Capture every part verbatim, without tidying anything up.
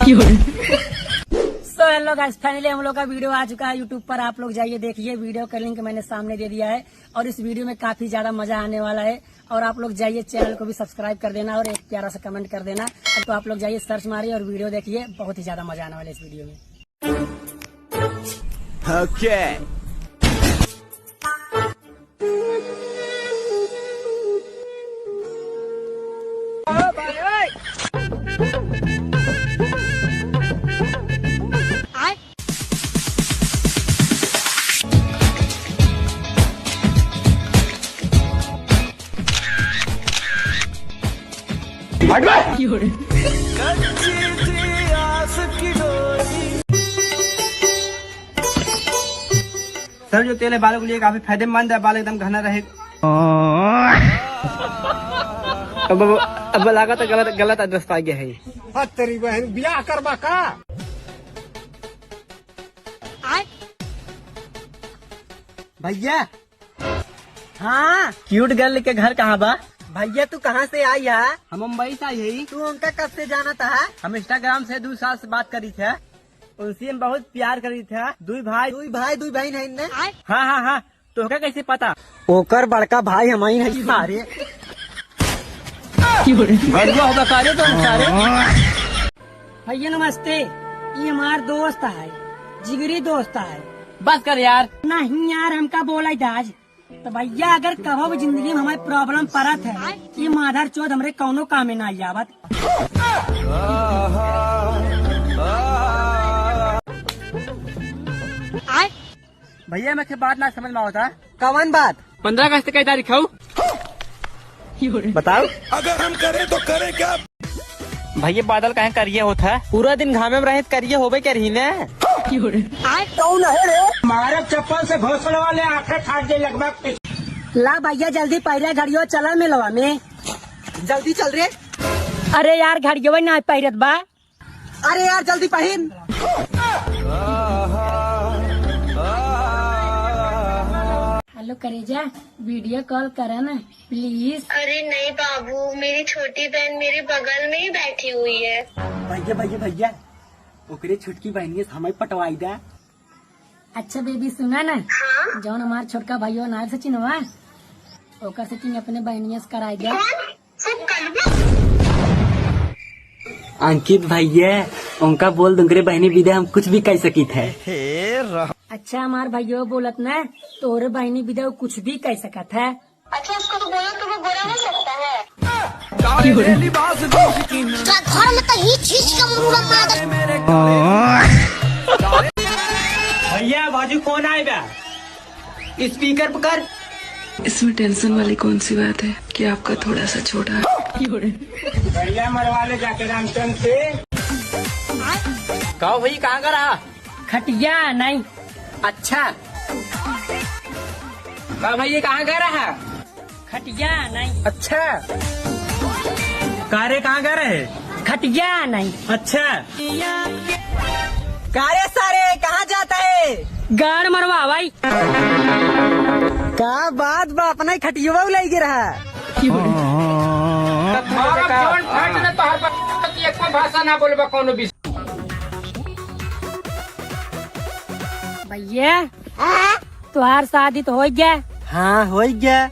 So hello guys, finally हम लोग का वीडियो आ चुका है YouTube पर। आप लोग जाइए देखिए, वीडियो का लिंक मैंने सामने दे दिया है और इस वीडियो में काफी ज्यादा मजा आने वाला है। और आप लोग जाइए, चैनल को भी सब्सक्राइब कर देना और एक प्यारा सा कमेंट कर देना। तो आप लोग जाइए, सर्च मारिए और वीडियो देखिए, बहुत ही ज्यादा मजा आने वाला है इस वीडियो में। Okay। सरसों तेल है, बालों के लिए काफी फायदेमंद है, बाल एकदम घना रहे। अब, अब, अब लागत है गलत, गलत एड्रेस पे आ गया है। हद तेरी बहन, ब्याह करबा का? भैया। हाँ। क्यूट गर्ल के घर कहाँ बा? भैया, तू कहाँ से आई है? हम मुंबई से आई है। तू उनका कब से जानत है? हम Instagram से दो साल से बात करी थे। उनसे हम बहुत प्यार करी थे। दुई भाई, दुई भाई, दुई बहन है इनने। हाँ, हाँ, हाँ। तोहका कैसे पता? ओकर बड़का भाई हमही है सारे। गड़ुआ होगा सारे तो सारे। भैया नमस्ते, ये हमार दोस्त है, जिगरी दोस्त है। बस कर यार। नहीं यार, हमका बोला दाज। तो भैया, अगर कभो भी जिंदगी में हमारी प्रॉब्लम परत है, ये मादर चोद हमरे कौनो कामे ना आवत। भैया, मैं के बात ना समझ में आवता। कवन बात? पन्द्रह अगस्त के तारीख हऊ। बताओ। अगर हम करें तो करें क्या? भैया, बादल काहे करिए होत है? पूरा दिन घामे में रहे त करिए होबे करी ने। कौन है रे? मारब चप्पल से घोसले वाले आंखें फाट जाए लगभग। ला भैया, जल्दी पहिरा घड़ियो, चला मेलवा में। जल्दी चल रे। अरे यार, घड़ियो ना पहिरत बा। अरे यार, जल्दी पहिन। हेलो करेजा, वीडियो कॉल करा ना प्लीज। अरे नहीं बाबू, मेरी छोटी बहन मेरे बगल में ही बैठी हुई है। भैया, भैया, भैया, ओकरे छोटकी बहनिया से हमें पटवाई दा। अच्छा बेबी, सुना ना। हाँ? जौन हमार छोटका भाइयो नायब सचिन हुआ, ओकर सेटिंग अपने बहनिया से कराई दे। कौन? वो कलवा? अंकित भैया, उनका बोल दे, उनकरे बहनी बिदा हम कुछ भी कह सकित है। अच्छा, हमार भैया बोलत ना, तोरे बहनी बिदा कुछ भी कह सकत है। अच्छा, उसको तो बोलो कि वो गोरा हो सकता है। का घर में तो ही चीज का मुर्गा मादर। भैया, बाजू कौन आए बा? स्पीकर पर कर। इसमें टेंशन वाली कौन सी बात है कि आपका थोड़ा सा छोटा है? बढ़िया मरवा ले जाके रामचंद्र से। का भाई, कहाँ का रहा? खटिया नहीं। अच्छा। का भाई, ये कहाँ का रहा? खटिया नहीं। अच्छा। का रे, कहाँ का रहे? खटिया नहीं। अच्छा। का रे सारे, कहाँ जाता है? गाड़ मरवा भाई। का बात बा, अपना ही खटियवा उलाई के रहा। मारा जोन फाट न तोहर बच्चा की एको भाषा ना बोलबा कौनो विषय। भैया, तुहार शादी तो हो गया। हाँ, हो गया।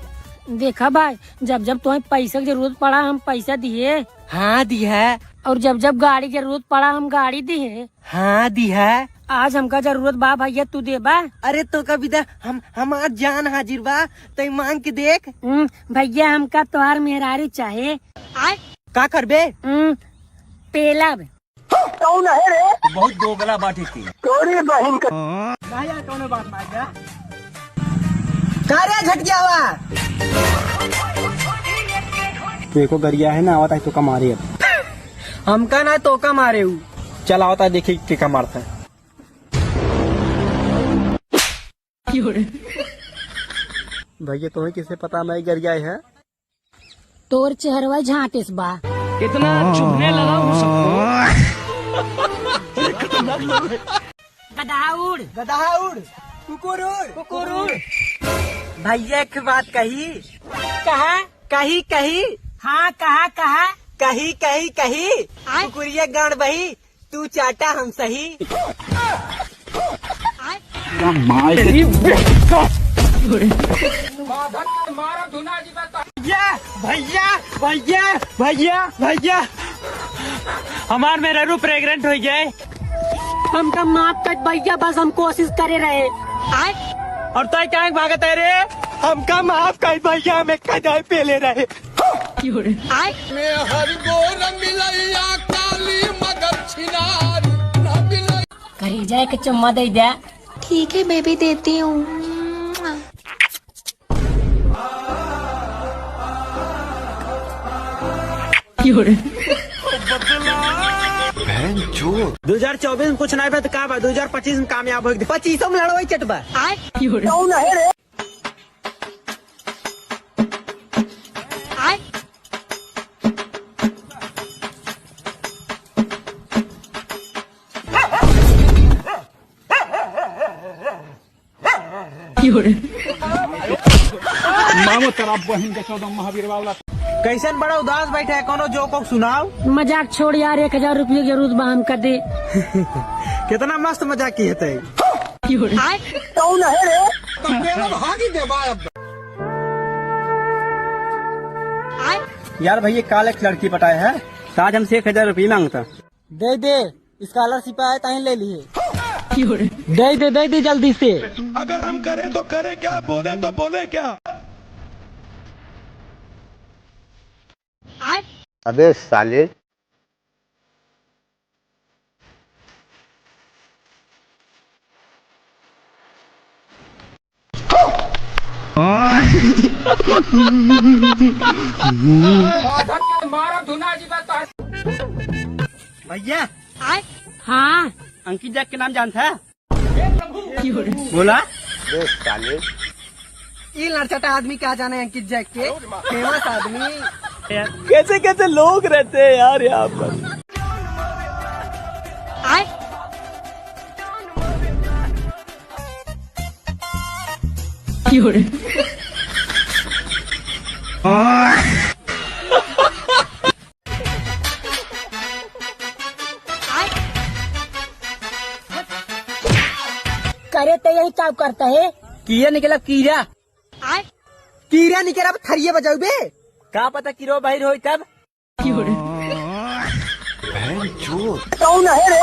देखा भाई, जब जब तुम्हें पैसे की जरूरत पड़ा, हम पैसा दिए। हाँ, दिया। और जब जब गाड़ी की जरूरत पड़ा, हम गाड़ी दिए। हाँ, दिया। आज हमका जरूरत बा भैया, तू देबा? अरे तो कभी दे, हम, हमार जान हाजिर बा, तो मांग के देख। हम्म, भैया, हमका तोहार मेहरारू चाहे। का करबे? हम्म, पेलब। कौन है रे? बहुत दोगला बाटी थी। तोरी बहिन का। ना यार, कौनो बात ना यार। का रे झटकियावा? तू एको गरिया है ना, आवत है तो का मारे अब। हमका ना तो का मारे ऊ। चल आवत है, देखी के का मारता है। भैया, तुम्हें किसे पता मैं गरिया है? तोर चेहरवा झांटिस बा। इतना चुभने लगा हूँ सबको। गदहा उड़। गदहा उड़। कुकुर उड़। कुकुर उड़। भैया, एक बात कही। कहा? कही, कही। हाँ, कहा, कहा। कही, कही, कही। आय। कुकुरिया गांड बही। तू चाटा हम सही। भैया, भैया, भैया, भैया, भैया, हमार मेहरारू प्रेग्नेंट हो गए। हमका माफ कर भैया, बस हम कोशिश करे रहे। और तय काहे भागत है रे? हमका माफ कर भैया, हम एक कदाई पेले रहे। में हर गोर मिलैया काली मगर छिनारी न मिलैया। करेजा के चुम्मा दे दे। ठीक है बेबी, देती हूँ। दो हजार चउबीस में कुछ नाहीं बा त का बा, दो हजार पच्चीस में कामयाब होइ के दे। पच्चीसो में लड़वाई चटबा। कौन है रे? मामो तेरा बहिन के चौदह महावीर वाला। कैसन बड़ा उदास बैठे है, कोनो जोक ओक सुनाओ। मजाक छोड़ यार, एक हजार रुपये के जरूरत बा हमका दे। कितना मस्त मजाक किहे तै। कौन है रे? यार भैया, काल एक लड़की पटाए है, त आज हमसे एक हजार रुपये मांगता। दे दे, स्कॉलरशिप आए ताहीं ले लिए। दे दे, दे दे जल्दी से। अगर हम करें तो करें क्या, बोले तो बोले क्या? अबे साले। भैया। हाँ। अंकित जैक के नाम जानता है? बोला। बे साले। ई लड़चटा आदमी का जाने अंकित जैक के, फेमस आदमी। कैसे कैसे लोग रहते हैं यार यहाँ पर। करे ते यही काम करता है? कीड़ा निकला, कीड़ा। कीड़ा निकला, अब थरिये बजाऊ बे। का पता किरो बाहिर होई तब। कौन है रे?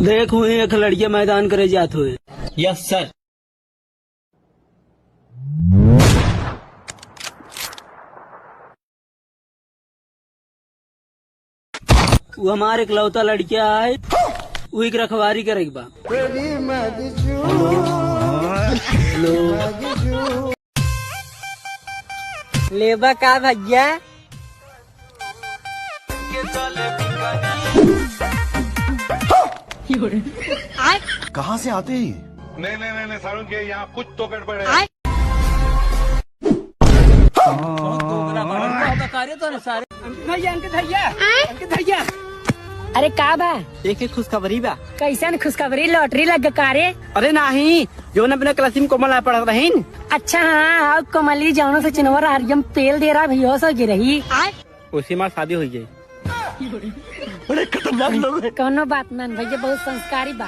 देखो, एक लड़िया मैदान करे जात हुए। यस सर। वो हमार इकलौता लड़किया आए, वो एक रखवारी करे के बा। लेबा का भैया? कहाँ से आते हैं ये? नहीं, नहीं, नहीं, नहीं, सारुण के यहाँ कुछ तो गड़बड़ है। अंकित भैया, अंकित भैया, अंकित भैया। अरे का बा? एक, एक खुशखबरी बा। कैसन खुशखबरी? लॉटरी लग गा का रे? अरे नाही, जौन अपने क्लास में कोमल आ पढ़त रहीन। अच्छा हाँ, हाँ, कोमली जौनों से चिन्हवा रहा, हम तेल दे रहा, बेहोश हो गई रही। उसी माँ शादी हुई गई। बड़े खतरनाक लोग हैं। कौनो बात ना भैया, बहुत संस्कारी बा।